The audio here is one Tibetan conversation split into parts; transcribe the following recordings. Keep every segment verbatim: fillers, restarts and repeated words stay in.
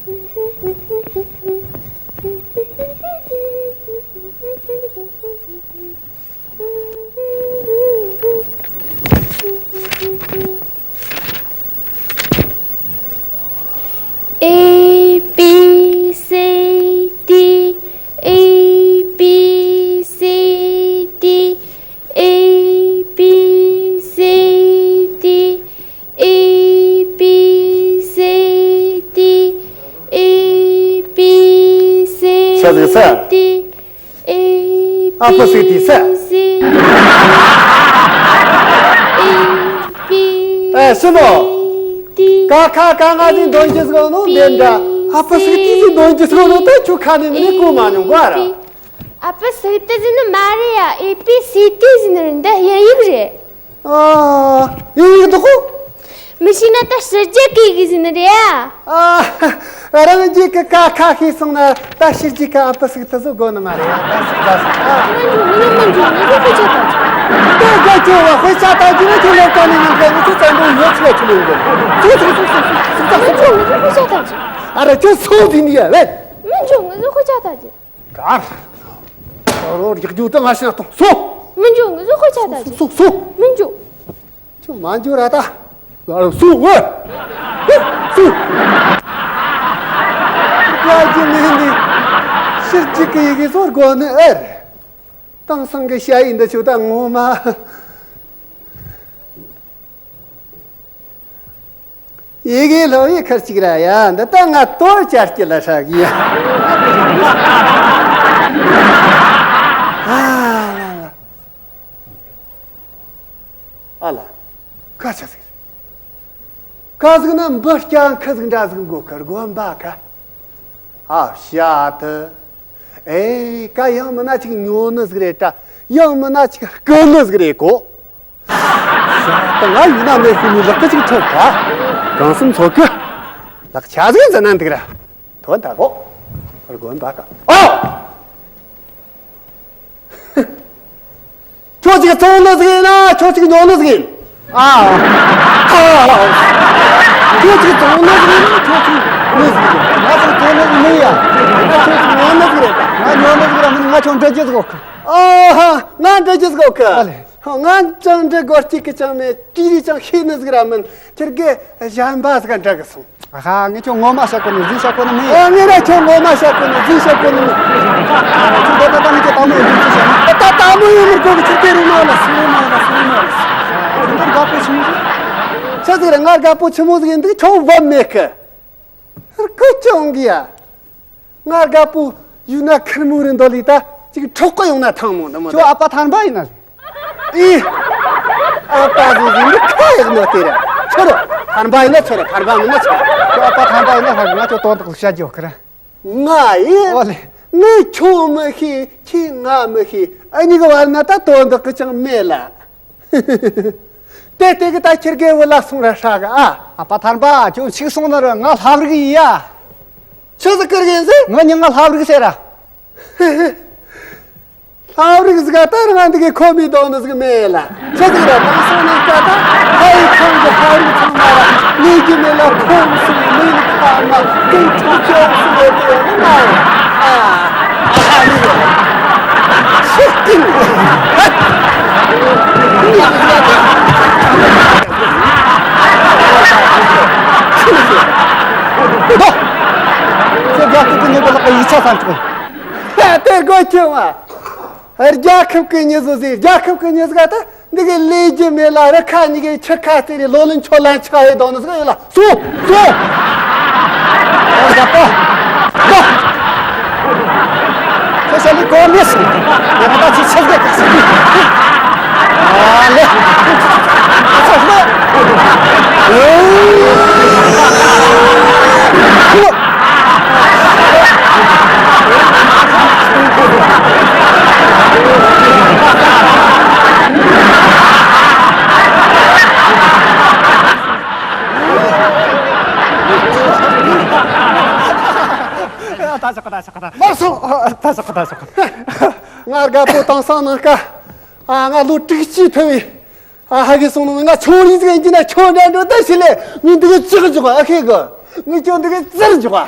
A B C D, A B C D, A B C D, A B C D, A B C D, ཆ་ཟིག་ས། A ཨ་ཕ་སི་ཏི་ས། B C A B ཨེ་སུ་མོ། C D ཀ་ཁ་ག་ང་ཟིག་འདོན་གྱི་ཟིག་ནོ་འདི་འདྲ། ཨ་ཕ་སི་ཏི་ཟིག་འདོན་གྱི་ཟིག་ནོ་ད་ཁྱོད་ཁ་ནས་མི་ནི་གོ་མ་མྱོང་གོ་ཨ་ར། ཨ་ཕ་སི་ཏི་ཟིག་ནི་མ་རེད་ཡ། A B C D ཟིག་ནི་རེད། འདི་དབྱིན་ཡིག་རེད། ཨ། དབྱིན་ཡིག་འདུག་གོ། མི་ཤེས་ན་ད་ཕྱི་རྒྱལ་གི་ཡི་གེ་ཟིག་ནི་རེད་ཡ། ཨ། རང་རྒྱལ་གི་ཀ་ཁ་ཤེས་སོང་ན་ད་ཕྱི་རྒྱལ་གི་ཨ་ཕ་སི་ཏི་ཟིག་དགོས་ནི་མ་རེད་ཡ། ད་སི་ད་སི། ཨ། མི་འཇུ་མི་འཇུ་མི་འཇུ་ངུ་ཟིག་དཔེ་ཆ་ལྟ་རྒྱུ། དེ་དགའ་ཁྱོད་བ་དཔེ་ཆ་ལྟ་རྒྱུ་ནི་ཁྱོད་ལོབས་ཀ་ནས་ཡིན་གི། ངི་ཚོ་བཙན་པོ་ཡོད་ཆེ་ཆེ་ལོས་གི། ཚོ་ཚོ་ཚོ་ཚོ་ཚོ་ཚོ་ཚོ། མི་འཇུ་ངུ་ཟིག་དཔེ་ཆ་ལྟ་རྒྱུ། ཨ་ར་ཁྱོད་སོང་དེ་ནི་ཡ་ལེ། མི་འཇུ་ངུ་ཟིག་དཔེ་ཆ་ལྟ་རྒྱུ། གར། ད་རོ་རྒྱག་རྒྱུ་དེ་ང་ཤི་ན་གཏོང་སོ། མི་འཇུ་ངུ་ཟིག་དཔེ་ཆ་ལྟ་རྒྱུ། སོ་སོ། མི་འཇུ། ཁྱོད་མ་འཇུ་ར་ད། གར་སོ་ཝེ། སོ། གར་གྱི་མིན་ནི། ཕྱི་རྒྱལ་གི་ཡི་གེ་ཟིག་དགོས་ནི་ཨེ་རེད། དེང་སང་གི་ཞ་ཡི་འདི་ཆོ་ད་ངོ་མ། ཡི་གེ་ལྷོ་ཡི་ཁར་ཅིག་ར་ཡ། འདི་ད་ང་དོར་བཅར་གྱི་ལ་ཧྲ་གི་ཡ། ཨ་ལ་ལ། ཨ་ལ། ཁ་ཆ་ཟིག་ཁ་ཟིག་ན་འབུ་རྐྱང་ཁ་ཟིག་འདྲ་ཟིག་མགོ་ཁར་དགོན་པ་ཁ། ཨ་བྱ་དུ། ཨེ་ཀ་ཡང་མིན་ན་ཅིག་ཉོ་ནི་ཟིག་རེད་ད། ཡང་མིན་ན་ཅིག་རྐུ་ནི་ཟིག་རེད་གོ། ད་ང་ཡིན་ན་མེད་ཤི་ནི་ལག་ཏུ་ཅིག་ཐོབ་ད། གང་སུམ་ཚོགས་གི། ལག་ཆ་ཟིག་འཛིན་ན་འདུག་ར། ཐོན་ད་གོ། རྒོན་པ་ཀ། ཨོ། ཁྱོད་ཅིག་བཙོང་ནི་ཟིག་ཡིན་ན་ཁྱོད་ཅིག་ཉོ་ནི་ཟིག་ཡིན། ཨ། ཨ། ཁྱོད་ཅིག་བཙོང་ནི་ཟིག་ཡིན་ན་ཁྱོད་ཅིག་ཉོ་ནི་ཟིག་ཡིན། ང་ཅིག་བཙོང་ནི་ཟིག་མིན་ཡ། ཁྱོད་ཅིག་ཉོ་ནི་ཟིག་རེད་ད། ང་ཉོ་ནི་ཟིག་ར་མིན། ང་ཁྱོད་འདྲི་རྒྱུ་ཟིག་ཡོད་གི། ཨ་ཧ། ང་འདྲི་རྒྱུ་ཟིག་ཡོད་གི། ཨ་ལེ། ང་ཅང་འདྲི་དགོས་གཅིག་གི་ཅང་མེད། དེ་རིགས་ཅང་ཤེས་ནི་ཟིག་ར་མིན། ཁྱེད་ཀྱི་གཞན་པ་ཟིག་ག་འདྲི་གི་སོང་། ཨ་ཧ། ངས་ཁྱོད་ངོ་མ་བཤད་གོ་ནི་རྫུན་བཤད་གོ་ནི་མིན། ཨ། ངས་ར་ཁྱོད་ངོ་མ་བཤད་གོ་ནི་རྫུན་བཤད་གོ་ནི་མིན། ཁྱོད་ད་ད་ད་ངས་ཁྱོད་དག་མོ་ཡིན་རྫུན་བཤད་ན། ད་ད་དག་མོ་ཡིན་མི་དགོས་གི། ཁྱོད་དེ་རུ་མ་ལ་སུ་རུ་མ་ལ་སུ་རུ་མ་ལ། ཁྱོད་འདིར་དགའ་པོ་ཆི་མོ་ཟིག་ཆི་ཟིག་རེད། ང་དགའ་པོ་ཆི་མོ་ཟིག་ཡིན་འདུག་ཁྱོད་བབ་མེད་གི། རྐུ་ཅོང་གི་ཡ། ང་དགའ་པོ་ཡུལ་ན་ཁེར་མོ་རེད་འདོད་ལི་ད་ཅིག་འཕྲོག་གི་ཡོང་ན་ཐང་མོ་འདི་མོ། ཁྱོད་ཨ་ཕ་ཐར་པ་ཡིན་ན་རེད། ཨི། ཨ་ཕ་ཟིག་ཟིག་འདི་ཁ་ཡག་མོ་དེ་རེད། ཆོ་རོ། ཐར་པ་ཡིན་ན་ཆོ་རེད། ཐར་པ་མིན་ན་ཆོ་རེད། ཁྱོད་ཨ་ཕ་ཐར་པ་ཡིན་ན་ཧ་གི། ང་ཁྱོད་དོན་དག་བཤད་རྒྱུ་ཡོད་གི་ར། ང་ཡིན། ཨོ་ལེ། ངས་ཁྱོད་མི་ཤེས། ཁྱེད་ང་མི་ཤེས། ཨ་གཉིས་ཀྱི་བར་ན་ད་དོན་དག་གི་ཅང་མེད་ལ། དེ་དེ་གི་ད་ཁྱེད་ཀའི་བུ་ལ་སོང་ར་ཧྲ་གི་ཨ། ཨ་ཕ་ཐར་པ། ཁྱོད་འཆུག་སོང་ན་ར། ང་ལྷ་རིགས་ཡིན་ཡ། ཆི་ཟིག་ཀིར་གིན་ཟེ། ང་མྱིང་ང་ལྷ་རིགས་ཟེར་ར། ལྷ་རིགས་ཟིག་ད་རང་འདི་གི་ཁོ་མི་དོན་ནི་ཟིག་མེད་ལ། ཆི་ཟིག་ར་དེང་སང་ནི་ཀ་ད་ལྷ་ཡི་ཁང་གི་ལྷ་རིགས་ཚང་མ་ར་ལས་རྒྱུ་མེད་ལ། ཁོམ་སོང་མི་ཡི་ཁ་མ་ཀུན་ཁྲིག་ཅོག་སོང་བས་དེ་ཡང་ན་ཨ། ཨ་ཧ་ནི་རེད། ཤི་ཀིན། ཧད། ནི་ཡང་ཟིག་ད། ཆི་ནི་ཟིག་ད། ཁྱེད་རྒྱ་སྐད་དུ་ཉན་པ་ལག་གི་ཡིག་ཆ་ས་འཕྲོག་དེ་དགོས་ཁྱོད་མ། རྒྱལ་ཁབ་ཀྱི་མྱི་བཟོ་ཟིག་རྒྱལ་ཁབ་ཀྱི་མྱི་ཟིག་ད་འདི་གི་ལས་རྒྱུ་མེད་ལ། རི་ཁ་གཉིས་ཀའི་ཆུ་ཁ་རྩེ་རེ་ལོ་ལོན་ཆོ་ལན་ཆ་ཡི་དོན་ནི་ཟིག་ཡོད་ལ། སོ་སོ། ཨ་རྒྱ་པ། ད། ཁྱོད་ཤ་ལི་གོ་མེད་སོང་། ཡ་ད་ཆི་ཆི་གེ་ད་སོང་། ཨ་ལེ། ཨ་ཚ་ཤི། ཨེ། ད་ཆོག་གི། ད་ཆོག་གི། ད། མར་སོང་། ད་ཆོག་གི། ད་ཆོག་གི། ང་དགའ་པོ་དེང་སང་ནངས་ཀ་ཨ། ང་ལོ་དྲུག་ཅུ་ཐུབ་བས། ཨ་ཧ་གི་སོང་ནོ། ང་ཆུང་རིགས་ཟིག་ཡིན་གྱི་ན་ཁྱོད་འདྲ་འགྲོ་ད་ཤི་ལེ། ངས་འདི་གི་ཅིག་འཇོག་ཨ་ཁེ་གི། ངས་ཁྱོད་འདི་གི་ཙིར་འཇོག་ཨ།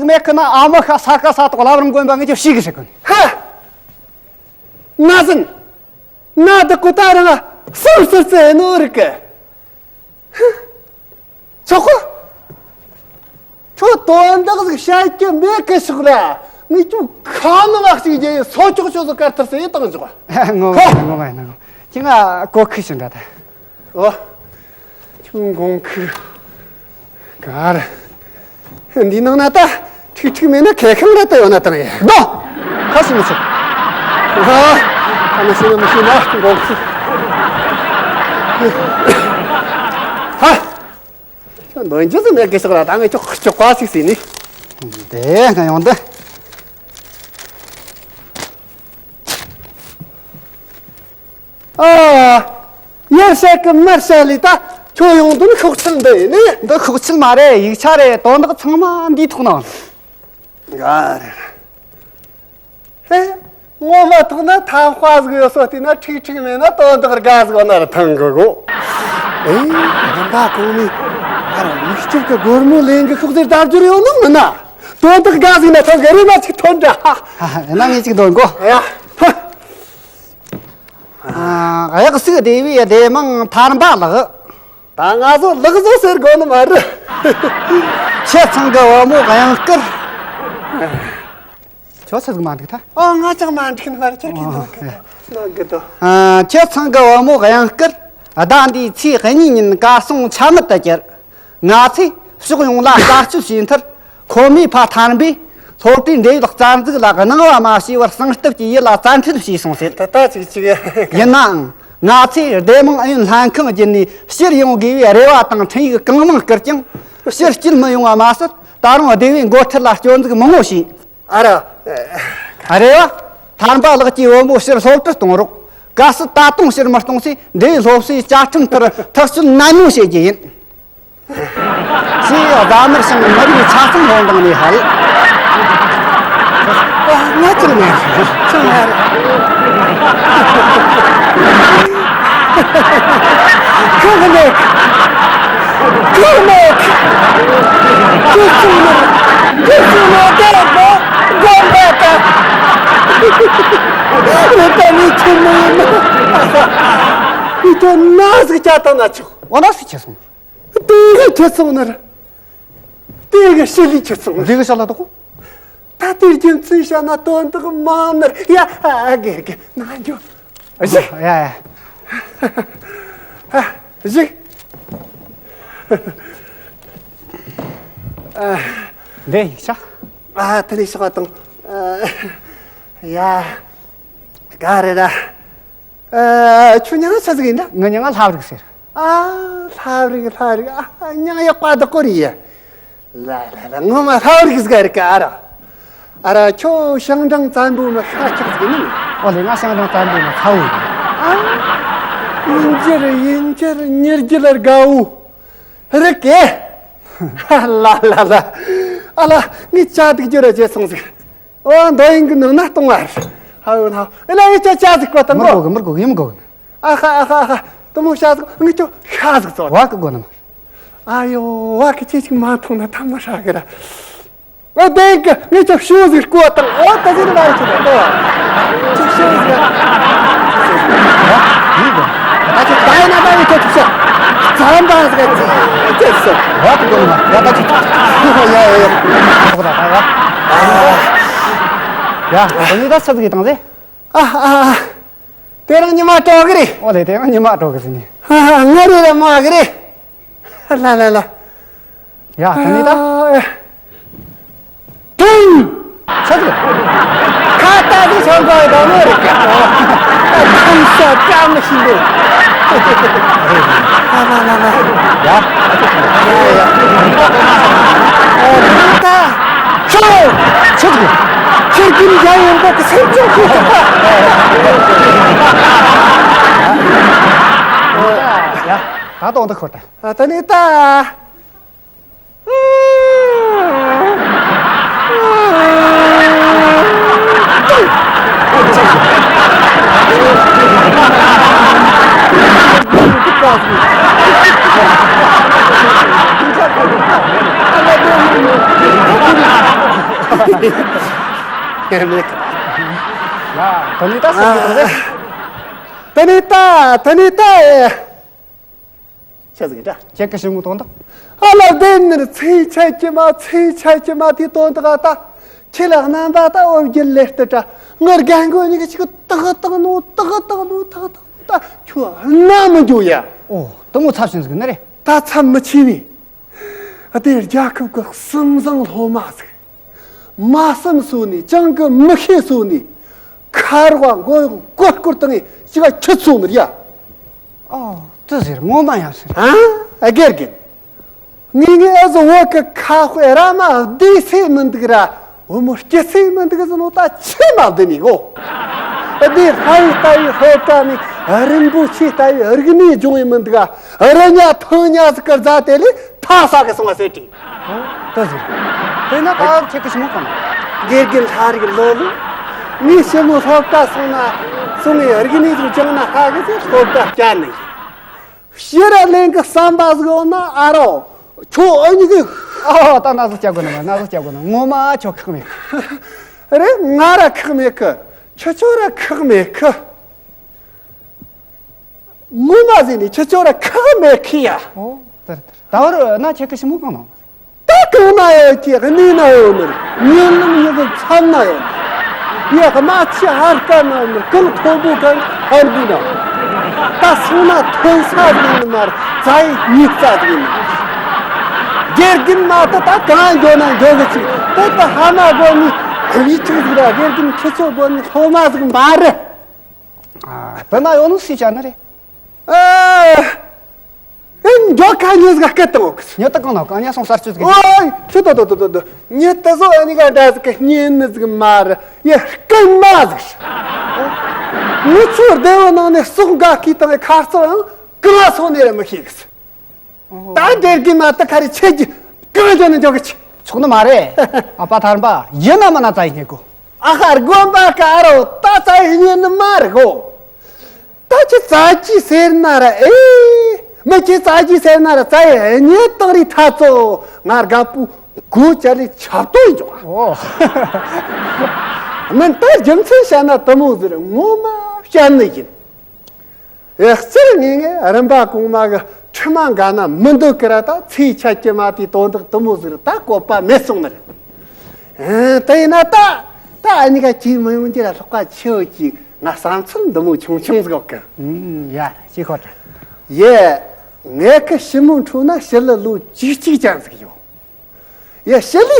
ཟིག་མེད་ཁི་ན་ཨ་མ་ཤ་ས་ཀ་ས་ཏོག་ལབ་རིང་དགོན་པ་ངེད་ཀྱི་ཤི་གི་ཤི་གི་ཧ། ན་ཟིན། ན་དག་གོ་ད་རང་སུམ་སུར་ཙེ་ནོ་རིག་གི་ཆོག་གོ། ཁྱོད་དོན་དག་ཟིག་བཤད་རྒྱུ་མེད་གི་ཤོག་ར། ངས་ཁྱོད་ཁ་ནང་ལ་གཅིག་རྒྱལ་སོ་ཅོག་ཅོག་ཟིག་དཀར་ཐར་ཟེ་བཏང་འཇོག་ངོ་མ་ཡིན་ནོ་ངོ་མ་ཡིན་ནོ། ཁྱི་ང་གོ་ཁི་ཞིག་འདྲ་ད། ཨོ། ཁྱོད་འགོང་ཁི། ག་རེ། འདི་ནང་ན་ད་ཁྲིག་ཁྲིག་མེད་ན་ཁེ་ཁང་ར་ད་ཡོད་ན་དང་ཡ། ད། ཁ་ཞིག་མི་ཆོག་ཨ། ཁ་མ་ཤེས་ན་མི་ཤེས་ན་འགོང་ཁི། ཧ། ཁྱོད་འདོན་རྒྱུ་ཟིག་མེད་གི་ཤོག་ར། ད་ངས་ཁྱོད་ཁྱོད་ཀ་ཞིག་ཟིན་ནི། དེ་ང་ཡོང་དེ། ཨ། ཡར་བཤད་གི་མར་བཤད་ལས་ད་ཁྱོད་ཡོང་དོན་ཤོག་ཚིལ་འདི་ཡིན་ནི། འདི་ཤོག་ཚིལ་མ་རེད། ཡིག་ཆ་རེད། དོན་དག་ཚང་མ་འདིའི་ཐོག་ནང་། ག་རེ། ཧེ། ངོ་མ་ཐོག་ན་ཐབ་ཁ་ཟིག་ཡོད་སོ་དེ་ན་ཁྲིག་ཁྲིག་མེད་ན་དོན་དག་དགའ་ཟིག་ན་ར་ཐང་གི་གོ། ཨེ། རིམ་པ་གོང་མའི་ཨ་ར་མིག་ལྕིབས་གི་སྒོར་མོ་ལེན་གི་ཤོག་ཟེར་བརྡ་སྦྱོར་ཡོད་ནོ་མིན་ན། དོན་དག་དགའ་ཟིག་ན་ཐང་གི་རེ་མ་ཅིག་ཐོན་འདྲ། ཧ་ཧ། ཡིན་ན་ངས་ཅིག་འདོན་གོ། ཡ། ཧ། ཨ། གཡག་སུག་སྡེ་བའི་སྡེ་དམངས་ཐར་འབའ་ལགས། ད་ང་ཚོ་ལགས་བཟོ་ཟེར་དགོས་ནི་མ་རེད། ཁྱེད་ཚང་གི་བུ་མོ་གཡང་དཀར། ཁྱོད་ཆི་ཟིག་མ་འགྲིག་ཐལ། ཨོ། ང་ཅང་མ་འགྲིག་ནི་མ་རེད། ཁྱེད་ཀྱིས་ཨོ། འདོན་གི་འདོན་གི་འདོན། ཨ། ཁྱེད་ཚང་གི་བུ་མོ་གཡང་དཀར། ཟླ་འདིའི་ཚེས་གཉིས་ཉིན་གར་སོང་ཆ་མེད་དུ་གྱུར། ང་ཚོས་ཕྱོགས་ཡོངས་ལ་བཀའ་སྤྱོད་བྱས་མཐར། ཁོ་མོས་ཕ་ཐར་འབའ་སློབ་གྲྭའི་འབྲེལ་ཡོད་རྩ་འཛུགས་ལ་གནང་བ་མ་བྱས་པར་གསང་སྟབས་ཀྱིས་ཡུལ་ལ་བཙན་ཁྲིད་བྱས་སོང་ཟེར། ད་ལྟ་ཅིག་ཅིག་ཡིན་ནའང་། ང་ཚོས་སྡེ་དམངས་ཨུ་ཡོན་ལྷན་ཁང་བརྒྱུད་ནས་ཕྱིར་ཡོང་དགོས་པའི་རེ་བ་དང་འཕྲིན་ཡིག་གང་མང་བསྐུར་ཀྱང་། ཕྱིར་སྐྱེལ་མི་ཡོང་བ་མ་ཟད། ད་རུང་སྡེ་བའི་འགོ་ཁྲིད་ལ་སྐྱོན་འཛུགས་མང་བོ་བྱས། ཨ་ར། རེ་བ། ཐར་འབའ་ལགས་ཀྱི་བུ་མོ་ཕྱིར་སློབ་གྲྭར་གཏོང་རོགས། གལ་སྲིད་ད་དུང་ཕྱིར་མི་གཏོང་ཚེ། འབྲེལ་ཡོད་སློབ་གསོའི་བཅའ་ཁྲིམས་ལྟར་ཐག་གཅོད་ནན་མོ་བྱེད་རྒྱུ་ཡིན། ཞེས་རྫ་དམར་ཤང་མི་རིགས་ཆ་ཚང་ལྷན་ཁང་ནས་ཧ་ལས། ང་ཅང་མ་རེད། ཅང་མ་རེད། ཁོ་གི་མེད། ཁོ་གི་མེད། ཁྱོད་ཚང་མ། ཁྱོད་ཚང་མ་དེ་ལ་དགོངས་པ་དང་། རེད་ད་ནི་ཁྱོད་མི་ཡིན་ན། ཁྱོད་ན་ཟིག་བྱ་དང་ན་ཆོག་འོ་ན་སུ་ཁྱེར་སོང་། དེ་གི་ཁྱེར་སོང་ནི་རེད། དེ་གི་ཤི་ལི་ཁྱེར་སོང་ནི་རེད། འདི་གི་ཤ་ལ་དོག་ད་དེ་རྒྱུ་མཚན་བཤད་ན་དོན་དག་མང་ནི་རེད། ཡ། ཨ། དགེ་རྒན་ནང་འགྱོ། བཞུགས། ཡ་ཡ། བཞུགས། འདི་ཡིག་ཆ། ཨ། དེ་ནས་ཤོག་དང་། ཡ། ག་རེ་ར། ཨ། ཁྱོད་མྱིང་ང་ཆི་ཟིག་ཡིན་ན། ངའི་མྱིང་ང་ལྷ་རིགས་ཟེར། ཨ། ལྷ་རིགས་ལྷ་རིགས། ཨ། མྱིང་ཡག་པ་འདུག་གོ་རེད། ལ་ལ་ལ། ངོ་མ་ལྷ་རིགས་ཟིག་རིག་ག་ཨ་ར། ཨ་ར། ཁྱོད་ཞིང་ཀྲང་བཙན་པོའི་མི་ཤ་ཁྱག་ཟིག་ཡིན་ནམ། ཨོ་ལེ། ང་ཞིང་ཀྲང་བཙན་པོའི་མི་ཚ་བོ་ཡིན། ཨ། ཡིན་རྒྱུ་རེད། ཡིན་རྒྱུ་རེད། མྱི་རྒྱུད་ལ་དགའ་བོ་རིག་གེ། ལ་ལ་ལ། ཨ་ལ། ངས་ཇ་སྡུག་རྒྱུ་ར་བརྗེད་སོང་ཟིག་ཨོ། འདི་ཡིན་གི་ནང་ན་གཏོང་བ་རེད། ཧ་ཡོད་ན། ཨེ་ལ། ངས་ཁྱོད་ཇ་ཟིག་བསྐོལ་དང་གོ། མི་དགོས་གི། མི་དགོས་གི། ཡིན་མི་དགོས་གི། ཨ་ཧ་ཨ་ཧ་ཨ་ཧ། དུ་མོ་ཤ་ཟིག་ངས་ཁྱོད་ཤ་ཟིག་བཙོ། བ་གི་དགོས་ནམ། ཨ་ཡོ། བ་གི་ཅི་ཞིག་མ་མཐོང་ན་ཐ་མ་ཧྲ་གི་ར། ཨོ། དེ་གི་ངས་ཁྱོད་ཤོ་ཟིག་བསྐོལ་དང་། ཨོ། ད་ཟིག་མ་ཡིན་ཁྱོད་ད་ཁྱོད་ཤོ་ཟིག་ཡིན་དགོས། ད་ཁྱོད་ད་ཡིན་ན་ད་ཡིན་ཁྱོད་ཁྱོད་ཤོ། ཙམ་པ་ཟིག་ཅི་ཅི་སོ། བ་གི་དགོས་ནམ། ཡ། ད་ཁྱོད་ཡ་ཡ་ཡ། ཡ། ད་ནི་ད་ཆ་ཟིག་བཏང་ཟེ། ཨ་ཨ་ཨ། དེ་རིང་ཉི་མ་དྲོ་གི་རེད། ཨོ་ལེ། དེ་རིང་ཉི་མ་དྲོ་གི་ཟིན་ནི། ཨ་ཨ། ང་རེ་རེ་མ་གི་རེད། ལ་ལ་ལ། ཡ། དེ་ནི་ད། ཨ། ཐུང་། ཆག་གི། ཁ་ཏ་ཟིག་ཆང་གོ་ཡི་དོ་མོ་རེད་ཀ་ཐུང་ས་བཀྲ་མི་ཤིས་འདུག་ལ་ལ་ལ་ལ། ཡ། ཡ་ཡ། ཨ། ད། ཤོ། ཆུ་ཚོད། ཁྱེད་ཀྱིས་འཇའ་ཡོང་པོ་གི་སེམས་ཅན་ཁོ་ཐག་པ། ཡ། ད་དོང་དུ་ཁོ་ད། ཨ། ད་ནི་ད། ཆུ་ཚོད། ཡ། དེ་ནས་ད་སུ་གི་དང་རེད། དེ་ནས་ད་དེ་ནས་ད་ཨེ། ཆི་ཟིག་འདྲ། ཁྱེད་ཀྱི་ཞི་མོ་དོན་དག་ཨ་ལ་བདེན་ནི་ཚེ་ཆད་ཀྱི་མ་ཚེ་ཆད་ཀྱི་མ་དེ་དོན་དག་ཨ་ད། ཁྱེད་ལ་རྣམ་པ་ད་འོ་བརྒྱལ་ལེ་ལྟ་འདྲ། ངར་རྒན་རྒོན་གཉིས་ཀྱི་ཅིག་ཏག་ཏག་ནོ་ཏག་ཏག་ནོ་ཏག་ཏག་ནོ་ད་ཁྱོད་ན་མི་འགྱོ་ཡ། ཨོ། དེ་མོ་ཚབས་ཆེན་ཟིག་ནི་རེད། ད་ཚབས་མི་ཆེ་བས། ཨ་དེ་རྒྱལ་ཁབ་ཀྱི་སྲིད་བཟང་སློབ་མ་ཟིག་མ་བསམ་སོ་ནས་ཅང་གི་མི་ཤེས་སོ་ནས་ཁ་རོག་མགོ་གཡོག་མགོ་སྐོར་བཏང་ངས་ཅི་ག་ཁྱི་ཚོ་མི་ར། ཨོ། དེ་ཟེར་ངོ་མ་ཡང་ཟེར། ཨ། ཨ་དགེ་རྒན། ངས་ངས་ཨ་ཟོ་བོད་གི་ཁ་དཔེ་ར་མ་བདེ་སེ་མི་འདུག་ར། བུ་མོ་སྐྱིད་སེ་མི་འདུག་ཟེར་ནོ་ད་ཆི་མ་བདེ་ནི་གོ། བདེ་ལྷ་ཡི་ལྟ་བའི་སློབ་གྲྭ་ནས་རིན་པོ་ཆེ་ལྟ་བའི་རིག་གནས་སྦྱོང་བའི་མི་འདུག་ག་རི་ཉ་ཐང་ཉ་ཟིག་གི་རྫ་དེ་ལས་ཐ་ས་གི་སོང་བ་ཟེར་དྲིས། ཨོ། ད་ཟེར། དེ་ན་ད་ཁྱེད་ཀྱི་ཞི་མོ་གང་། དགེ་རྒན་ལྷ་རིག་ལོ་ལོ། ངའི་ཞི་མོ་སློབ་གྲྭ་སོང་ན་སོང་ངས་རིག་གནས་ཟིག་སྦྱངས་ན་ཧ་གི་ཟེར་སློབ་གྲྭ་བསྐྱལ་ནས། ཕྱིར་ལེན་གི་བསམ་པ་ཟིག་ཡོད་ན་ཨ་རོ། ཁྱོད་ཨ་ནི་གི། ཨ་ད་ན་ཟུག་སྐྱ་དགོས་ན་མ་ན་ཟུག་སྐྱ་དགོས་ན་ངོ་མ་ཁྱོད་ཁག་མེད་གི། རེད། ང་ར་ཁག་མེད་གི། ཁྱོད་ཁྱོད་ར་ཁག་མེད་གི། ངོ་མ་ཟིན་ནས་ཁྱོད་ཁྱོད་ར་ཁག་མེད་གི་ཡ། ཨོ། དེར་དེར་ད་བར་ན་ཁྱེད་ཀྱི་ཞི་མོ་གང་ནང་། ད་གང་ན་ཡོད་ཀྱི་གནས་ན་ཡོད་མེད་ཉིན་ལམ་ཉིན་གི་མཚམས་ན་ཡོད་མེད་ཡ། དམའ་ཆེ་ཧར་ཀ་ན་ཡོད་མེད་གང་མཐོན་པོ་གང་ཧར་འདུག་ན། ད་སོང་ན་ཐོན་ས་ཟིག་ཡིན་མ་རེད། རྩ་ཡི་ཉིས་རྩ་ཟིག་ཡིན་མ་རེད། དགེ་རྒན་མ་ད་ད་གང་འགྱོ་ན་འགྱོ་གི་ཅིག་དེ་ད་ཧ་མ་གོ་ནི་བི་ཁྲི་ཟིག་ར་དགེ་རྒན་ཁྱེད་ཚོ་གོ་ནི་སློབ་མ་ཟིག་མ་རེད། ཨ། དེ་ན་ཡོད་ནོ་སུས་བྱ་ནི་རེད། ཨ། ཨེ་མགྱོགས་ཁ་ཉེ་ཟིག་སྐད་བཏང་འོག་གི། ཉེ་ད་གང་ན་གང་ཉེ་སོང་གསར་སྤྱོད་ཟིག་ཨོའི། ཁྱོད་ད་ད་ད་ད་ད་ཉེ་ད་བཟོ་ཨ་ནི་ག་འདྲ་ཟིག་གི་གཉེན་ནི་ཟིག་མ་རེད། ཡ་རྐུན་མ་ཟིག་ངུ་ཆུ་སྡེ་བོ་ནང་ནས་ཟོག་འགའ་ཁྱེར་བཏང་བའི་ཁ་རྩང་ཡང་གང་སོང་ནས་ར་མི་ཤེས་གི། ད་དེར་གི་མ་ད་ཁ་རི་ཆེ་གི་གང་བྱས་ན་འཇོག་གི་ཆི། ཆོག་ནི་མ་རེད། ཨ་ཕ་ཐར་པ་ཡིན་ན་མིན་ན་རྩ་ཡི་ཉེ་གོ། ཨ་ཧ་དགོན་པ་ཀ་རོ་ད་རྩ་ཡི་ཉེ་ནི་མ་རེད་གོ། ད་ཁྱི་རྩ་ཅི་ཟེར་ན་ར་ཨེ། མི་ཁྱི་རྩ་ཅི་ཟེར་ན་ར་རྩ་ཡི་ཉེ་བཏང་རི་ཐ་ཚོ་ང་དགའ་པོ་གོ་ཅ་ལི་ཆབ་ཏོ་ཡིན་ཅོག་ཨོ། མིན་ད་རྒྱུ་མཚན་བཤད་ན་དུ་མོ་ཟེར་ངོ་མ་བཤད་ནི་ཡིན། ཨེ་སྤྱིར་ངས་ངས་རིམ་པ་གོང་མ་གི་ཁྲི་མ་འགའ་ན་མི་འདོད་ཀི་ར་ད་ཚེ་ཆད་ཀྱི་མ་དེ་དོན་དག་དུ་མོ་ཟིག་ར་ད་བཀོད་པ་མེད་སོང་ནི་རེད། ཨེ་དེ་ཡིན་ན་ད་ད་ཨ་ནི་ག་ཅིག་མི་ཡོང་རྒྱུ་ར་ལྷག་པ་ཆེ་བོ་ཅིག་ང་བསམ་ཚུལ་འདི་མོ་ཆུང་ཆུང་ཟིག་ཡོད་གི། ཨུམ་ཡ་ཤི་ཁོ་ད། ཡེ། ངས་ཁི་ཞི་མོ་འཕྲོ་ན་ཞི་ལི་ལོ་བཅུ་གཅིག་ཅན་ཟིག་ཡོད། ཡ་ཞི་ལི་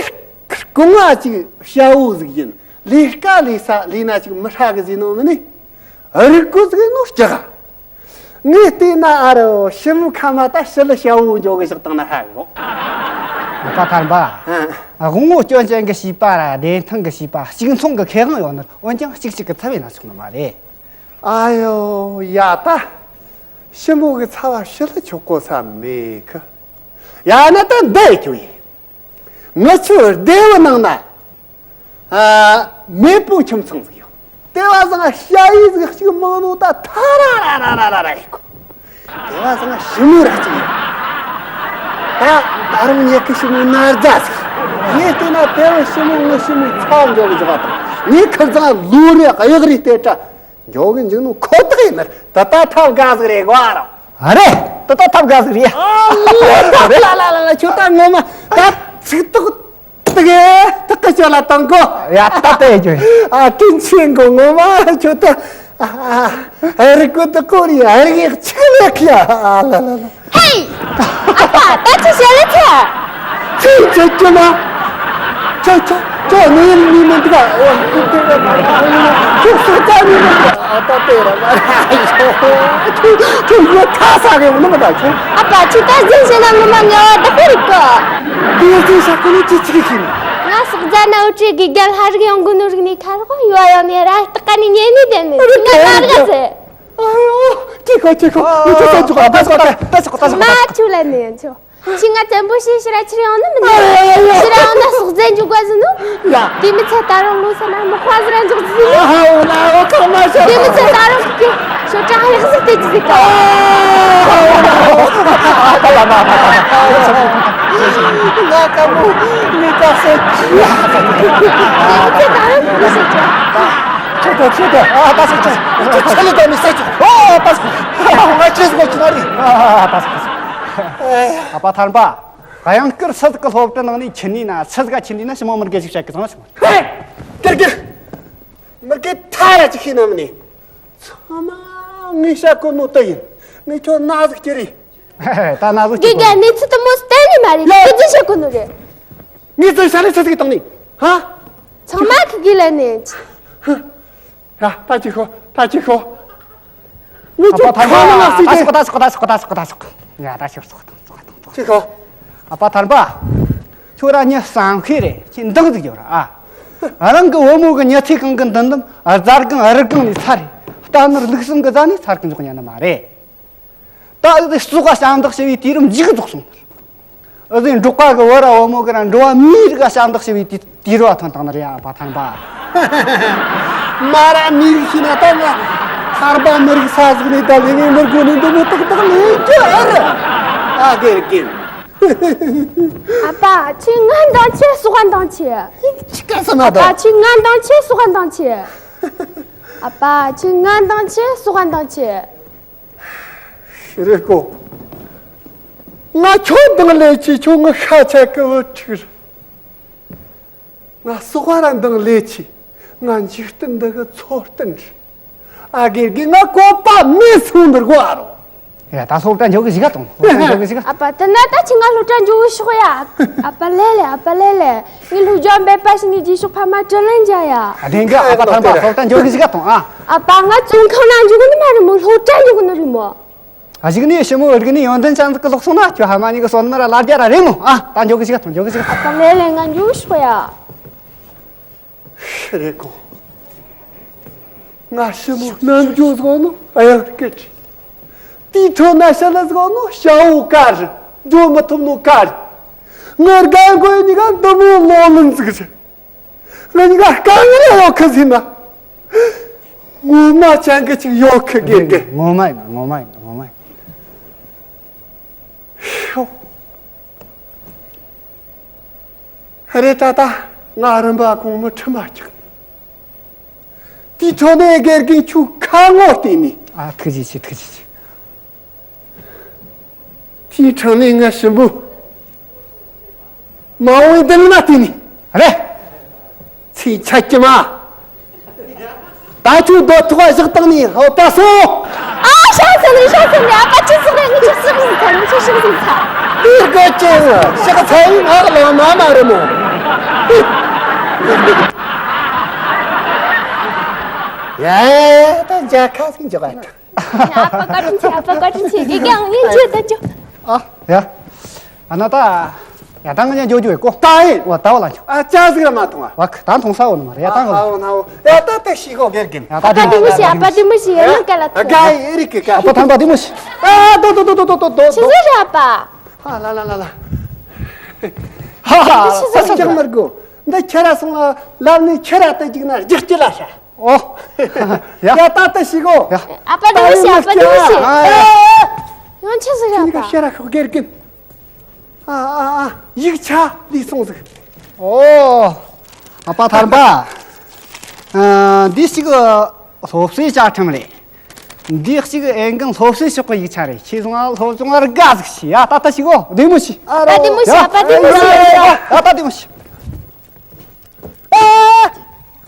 རྐང་བ་ཅིག་ཤ་བོ་ཟིག་ཡིན། ལས་ཀ་ལས་ས་ལས་ན་ཅིག་མི་ཧྲ་གི་ཟིན་ནོ་མིན་ནི། རིག་གོ་ཟིག་ནོ་སྐྱ་ག་ངས་བལྟས་ན་ཨ་རོ་ཞི་མོ་ཁ་མ་ད་ཞི་ལི་ཤ་བོ་འཇོག་གི་བཞག་བཏང་ན་ཧ་གོ། ཨ་ཕ་ཐར་པ། ཨ། དབང་བོ་སྐྱོན་ཅན་གྱི་བྱིས་པ་ར་བདེ་ཐང་གི་བྱིས་པ་གཅིག་མཚུངས་ཀྱི་ཁེ་དབང་ཡོད་ནི་འོན་ཀྱང་གཅིག་གཅིག་གི་ཚབ་ཡིན་ན་ཆོག་ནི་མ་རེད། ཨ་ཡོ་ཡ་ད། ཞི་མོ་གི་ཚ་བ་ཞི་ལི་ཆོག་གོ་ས་མེད་གི། ཡ་ན་ད་འདི་ཁྱོད་ཡིན། ངི་ཆོའི་སྡེ་བའི་ནང་ན། ཨ། མེས་པོ་ཁྱིམ་ཚང་ཟིག་ཡོད། དེ་བ་ཟང་ཞ་ཡི་ཟིག་གཅིག་མང་ནོ་ད་ཐ་ར་ར་ར་ར་ར་ཡི་གོ། དེ་བ་ཟང་ཞི་མོ་ར་གཅིག་ཡོད། ད་ད་རུང་ཉེ་ཁི་ཞི་མོ་ན་རྫ་ཟིག་ངས་བལྟས་ན་དེ་བ་ཞི་མོ་ངི་ཞི་མོའི་ཚ་བ་འཇོག་གི་འཇོག་པ་དང་ངས་ཁི་ཚང་ལོ་རེ་གཡག་རེ་བལྟས་དྲ། མགྱོགས་གི་འཇུག་ནོ་ཁོ་ཐག་ཡིན་ནི་ད་ད་ཐབས་དགའ་ཟིག་རེད་གོ་ཨ་རོ། ཨ་རེད། ད་ད་ཐབས་དགའ་ཟིག་རེད། ཨ་ལེ་ད་ལ་ལ་ལ་ལ་ཁྱོད་ད་ངོ་མ་ད་ཚིག་ཏོག་ཏག་གེ་ཏག་གེ་ཁྱོད་ལ་བཏང་གོ། ཡ་ད་ད་ཡ་ཁྱོད་ཨ་དྲིན་ཆེན་གོ་ངོ་མ་ཁྱོད་ད་ཨ་ཨ་རི་ཀོ་ད་ཀོ་རི་ཨ་རི་ཡག་ཆི་ལེ་ཁྱ་ཨ་ལ་ལ་ལ། ཧེ། ཨ་ཕ་ད་ཅི་བྱེད་ལེ་ཚེ། ཚེ་ཚེ་ཅི་ན། ཅོ་ཅོ་ཅོ་ནི་ནི་མི་འདུག་ཨ། ཁྱོད་སུ་ཙ་ནི་མི་འདུག་ཨ། ད་དེ་ར་མ་ར། ཁྱོད་ཁྱོད་ཡོད་ཐ་ས་གི་ནི་མི་ད་ཁྱོད། ཨ་ཕ་ཅི་ད་ཟིན་ཤེ་ན་ངོ་མ་ངལ་བ་ད་ཁོ་རིག་གི། དེ་ཚེ་ཤ་ཁོ་ནི་ཅི་ཅི་གི་ཁྱིམ། ང་སོག་རྫ་ན་འུ་ཅི་གི་རྒྱལ་ལྷ་རིག་ཡོང་གི་ནོ་རིག་ནི་ཁ་རོག་ཡོ་ཡོ་ནི་ར་ཏི་ཀ་ནི་ཉེ་ནི་དེ་ནི་ང་མ་ར་ག་ཟེ། ཨ་ཡོ། ཅི་ཁོ་ཅི་ཁོ་ཨ་ཅི་ཁོ་ད་ཅི་ཁོ་ད་ཅི་ཁོ་ད་ཅི་ཁོ་ད། མ་ཆུ་ལ་ནི་ཡོང་ཆོ། ཁྱི་ང་བཙན་པོ་ཞེས་ཕྱིར་ར་ཕྱིར་ཡོང་ནི་མིན་ནི། ཕྱིར་ར་ཡོང་ན་སོག་རྫས་འཇུག་པ་ཟིན་ནོ། ཡ། དེ་མི་ཚད་ད་རུང་ལོ་ས་ན་མི་ཁ་ཟིག་ར་འཇོག་ཟིན་ནོ། ཨ་ཧ་འོ་ན་འོ་ཁ་མ་ཤོར། དེ་མི་ཚད་ད་རུང་ཁྱི་ཞོ་ཀྲ་ཧ་ཡག་ཟིག་དེ་ཅི་ཟིག་ག་ཨ་ཧ་འོ་ན་འོ་ ང་དཀའ་མོ་ངས་ད་ཟེར་གྱི། ཁྱོད་ད་ཁྱོད་ད་ཨ་ད་ཟེར་ཁྱོད་ཁྱོད་ཆ་ལས་ད་མི་ཟེར་ཁྱོད་ཨོ་ད་ཟེར་ང་ཁྱེད་ཟེར་གྱི་ན་རེད། ཨ་ད་ཟེར། ཨ་ཕ་ཐར་པ། གཡང་སྐོར་སུ་ཟིག་གི་སློབ་གྲྭ་ནང་ནས་ཁྱེར་ནས་ན་སུ་ཟིག་ག་ཁྱེར་ནས་ན་ཞི་མོ་མི་དགེ་ཞིག་བཤད་གི་ཚང་ཞི་མོ། ཧེ། ཀིར་ཀིར། མི་དགེ་ཐ་ར་ཅིག་ཤེས་ན་མི་ནི། ཚང་མ་ངས་བཤད་གོ་ནོ་དེ་ཡིན། ངས་ཁྱོད་ན་ཟིག་ཁྱེར་རེ། ད་ན་ཟིག་ཁྱེར་གོ། དགེ་རྒན་ནི་ཚུལ་དུ་མོ་སྟན་ནི་མ་རེད། ཡ། ཁྱེད་ཅི་བཤད་གོ་ནོ་རེད། ངས་ཚོས་ཤ་ལས་ཆི་ཟིག་བཏང་ནི། ཧ། ཚང་མ་ཁི་གི་ལ་ནི། ཡ། ད་ཅི་ཤོ། ད་ཅི་ཤོ། ངས་ཁྱོད་ཁོ་ལ་ང་སྲིད་དེ། ད་ཤོག་ད་ཤོག་ད་ཤོག་ད་ཤོག་ད་ཤོག་ཡ་ད་ཤོག་ཤོག་ད་ཤོག་ད་ཤོག་ཅི་ཤོ། ཨ་ཕ་ཐར་པ། ཁྱོད་རང་ཉིད་བསམ་ཤེས་རེད། ཁྱེད་འདང་ཟིག་རྒྱོབ་ར་ཨ། རང་གི་བུ་མོ་གི་ཉི་ཚེ་གང་གི་མདུན་ལམ་ཨ་རྫ་གང་ཨ་རི་གང་ནས་ཚར་རེད། རྟ་ནོར་ལུག་གསུམ་གི་རྫ་ནས་ཚར་གི་འཇོག་ཉན་ནི་མ་རེད། ད་ཨ་ཟི་སོག་ག་ཞབས་འདེགས་ཞུ་བའི་དུས་རིམ་མཇུག་རྫོགས་སོང་། ཨ་ཟི་འབྲོག་པ་གི་བུ་ར་བུ་མོ་གི་ར་འགྲོ་བ་མིའི་རིགས་ག་ཞབས་འདེགས་ཞུ་བའི་དུས་དུས་རུ་བ་ཐོན་བཏང་ནི་རེད་ཨ་ཕ་ཐར་པ། མ་ར་མི་རིགས་ཤི་ན་ད་ང་ཐར་པ་མི་རིགས་ས་ཟིག་ནས་ད་ལས་ངན་མི་དགོས་ནས་འདི་མོ་ཏག་ཏག་ལས་རྒྱུ་ཨེ་རེད། ཨ་དགེ་རྒན། ཨ་ཕ་ཁྱེད་ང་འདང་ཆེ་སོག་འདང་ཆེ། ཅི་ག་ས་ན་ད། ཨ་ཕ་ཁྱེད་ང་འདང་ཆེ་སོག་འདང་ཆེ། ཨ་ཕ་ཁྱེད་ང་འདང་ཆེ་སོག་འདང་ཆེ། ཤི་རེ་ཀོ། ང་ཁྱོད་འདང་ལས་ཆེ་ཁྱོད་ངི་ཤ་ཆད་གི་བུ་ཕྲུག་རེད། ང་སོག་པ་ར་འདང་ལས་ཆེ། ང་འཇིག་རྟེན་འདི་གི་འཚོ་རྟེན་རེད། ཨ་དགེ་རྒན་ང་བཀོད་པ་མེད་སོང་འདིར་གོ་ཨ་རོ། ཡ་ད་སློབ་གྲྭ་འཇོག་གི་ཞིག་ག་དང་། སློབ་གྲྭ་འཇོག་གི་ཞིག་ག་ཨ་ཕ་དེ་ན་ད་ཁྱེད་ང་སློབ་གྲྭ་འཇོག་གི་ཤོག་ཡ། ཨ་ཕ་ལེ་ལེ་ཨ་ཕ་ལེ་ལེ། ངས་སློབ་སྦྱོང་འབད་པ་ཞིག་ནས་རྗེས་ཕྱོགས་ཕ་མ་དྲིན་ལན་འཇལ་ཡ། ཨ་དེང་གི་ཨ་ཕ་ཐར་པ་སློབ་གྲྭ་འཇོག་གི་ཞིག་ག་དང་ཨ། ཨ་ཕ་ང་བཙོན་ཁང་ན་འཇོག་གི་ནི་མ་རེད་མོ། སློབ་གྲྭ་འཇོག་གི་ནི་རེད་མོ། ཨ་ཞིག་ནི་ཞི་མོ་འུ་གི་ནི་ཡོན་ཏན་ཅན་ཟིག་གི་ལོག་སོང་ན་ཁྱོད་ཕ་མ་གཉིས་གི་སོན་མི་ར་ལ་རྒྱ་ར་རེད་མོ། ཨ་ད་འཇོག་གི་ཞིག་ག་དང་འཇོག་གི་ཞིག་ག་དང་། ཨ་ཕ་ལེ་ལེ་ང་འཇོག་ཤོག་ཡ། ཤི་རེ་ཀོ། ང་ཞི་མོ་རྣམ་འགྱུར་བཟོ་ནོ་ཨ་ཡང་སྐད་ཆ། དེའི་ཁྲོད་ན་ཤི་ལ་བཟོ་ནོ་ཤ་བོ་ཀ་རེད། འགྱོ་མི་ཐུབ་ནོ་ཀ་རེད། ངའི་རྒན་རྒོན་གཉིས་ཀ་འདི་མོ་ལོ་ལོན་ཟིག་རེད། ང་གཉིས་ཀ་དཀའ་ངལ་ཡོད་ཁི་ཟིན་ན། ངོ་མ་ཅན་གི་ཅིག་ཡོད་ཁི་དགེ་རྒན། ངོ་མ་ཡིན་ངོ་མ་ཡིན་ངོ་མ་ཡིན། ཧོ། རེད་ད་ད་ང་རིམ་པ་གོང་མའི་ཁྲིམས་མ་བཅག་དེའི་ཁྲོད་ནས་དགེ་རྒན་ཁྱོད་ཁ་ངོ་བལྟས་ནས། ཨ་ཐུགས་རྗེ་ཆེ་ཐུགས་རྗེ་ཆེ། དེའི་ཁྲོད་ནས་ང་ཞིམ་པོ། མ་འོངས་བདུན་ན་དེ་ནི། རེད། ཚེ་ཆད་ཀྱི་མ། ད་ཁྱོད་རྡོ་ཐོག་བཞག་བཏང་ནས་ཧོ་ད་སོ། ཨ་ཤ་ཚ་ནི་ཤ་ཚ་ནི་ཨ་ཕ་ཅི་ཟིག་རེད། ངི་ཅི་ཟིག་ཟིག་ཚ། ངི་ཅི་ཟིག་ཟིག་ཚ། དེ་དགོད་ཅིང་ཤག་ཚ་ཡིན་ཨག་ལ་མ་མ་རེད་མོ། ཡ་ད་མཇལ་ཁ་ཟིག་འཇོག་ཨ། ཨ་ཕ་བཀའ་དྲིན་ཆེ། ཨ་ཕ་བཀའ་དྲིན་ཆེ། དགེ་རྒན་ངས་འཇུ་ད་འཇུ། ཨ་ཡ། ཨ་ན་ད། ཡ་ད་ང་ཉན་འཇོ་འཇོ་ཡེ་ཀོ། ད་ཡིན། ཝ་ད་ཝ་ལ་འཇུ། ཨ་ཅག་ཟིག་ར་མ་ཐོང་ཨ། ཝ་ཁ་ད་འཐུང་ས་འོ་ནི་མ་རེད། ཡ་ད་ང་ཨ་འོ་ན་འོ། ཡ་ད་ད་ཤི་ཁོ་དགེ་རྒན། ཡ་ད་ཨ་ད་དེ་མོ་ཤི། ཨ་ཕ་དེ་མོ་ཤི། ཡ་ལ་ཀ་ལ་ཐུ། ཨ་ག་ཡེ་རི་ཀི་ཀ། ཨ་ཕ་ཐང་པ་དེ་མོ་ཤི། ཨ་དོ་དོ་དོ་དོ་དོ། ཤི་ཟིག་ར་ཨ་ཕ། ཧ་ལ་ལ་ལ་ལ། ཧ་ཧ། ཤི་ཟིག་ར་ཅག་མར་གོ། འདི་ཁྱེད་ར་སོང་ལ་ལབ་ནས་ཁྱེད་ར་ད་ཅིག་ན་རྒྱག་ཅི་ལ་ཤ། ཨོ། ཡ། ཡ་ད་ལྟ་ཞིག་གོ། ཡ། ཨ་ཕ་དེ་མོ་ཤི། ཨ་ཕ་དེ་མོ་ཤི། ཨ། ཡང་ཆི་ཟིག་ར་ཁྱེད་ཀ་ཨ་ཕ། ཤེས་ར་ཁོ་དགེ་རྒན། ཨ་ཨ་ཨ་ཡིག་ཆ་ལས་སོང་ཟིག་ཨོ། ཨ་ཕ་ཐར་པ། ཨ་འདི་ཞིག་སློབ་གསོའི་བཅའ་ཁྲིམས་རེད། འདི་ཞིག་འོས་འགན་སློབ་གསོའི་ཕྱོགས་ཀྱི་ཡིག་ཆ་རེད། ཁྱེད་ཚང་སློབ་སྦྱོང་ཨར་དགའ་ཟིག་ཤི། ཡ་ད་ལྟ་ཞིག་གོ། བདེ་མོ་ཤི། ཨ་ད་བདེ་མོ་ཤི། ཨ་ཕ་བདེ་མོ་ཤི། ཡ་ད་བདེ་མོ་ཤི།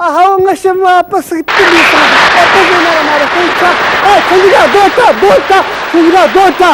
ཨ་ཧ་ང་ཤི་མ་པ་སིག་ཏི་ལི་སོང་། ཨ་ཏི་ལི་ན་ར་མ་ར་ཧུ་ཆ། ཨ་ཁྱེད་ཀྱི་ར་རྡོ་ཏ་རྡོ་ཏ། ཁྱེད་ཀྱི་ར་རྡོ་ཏ།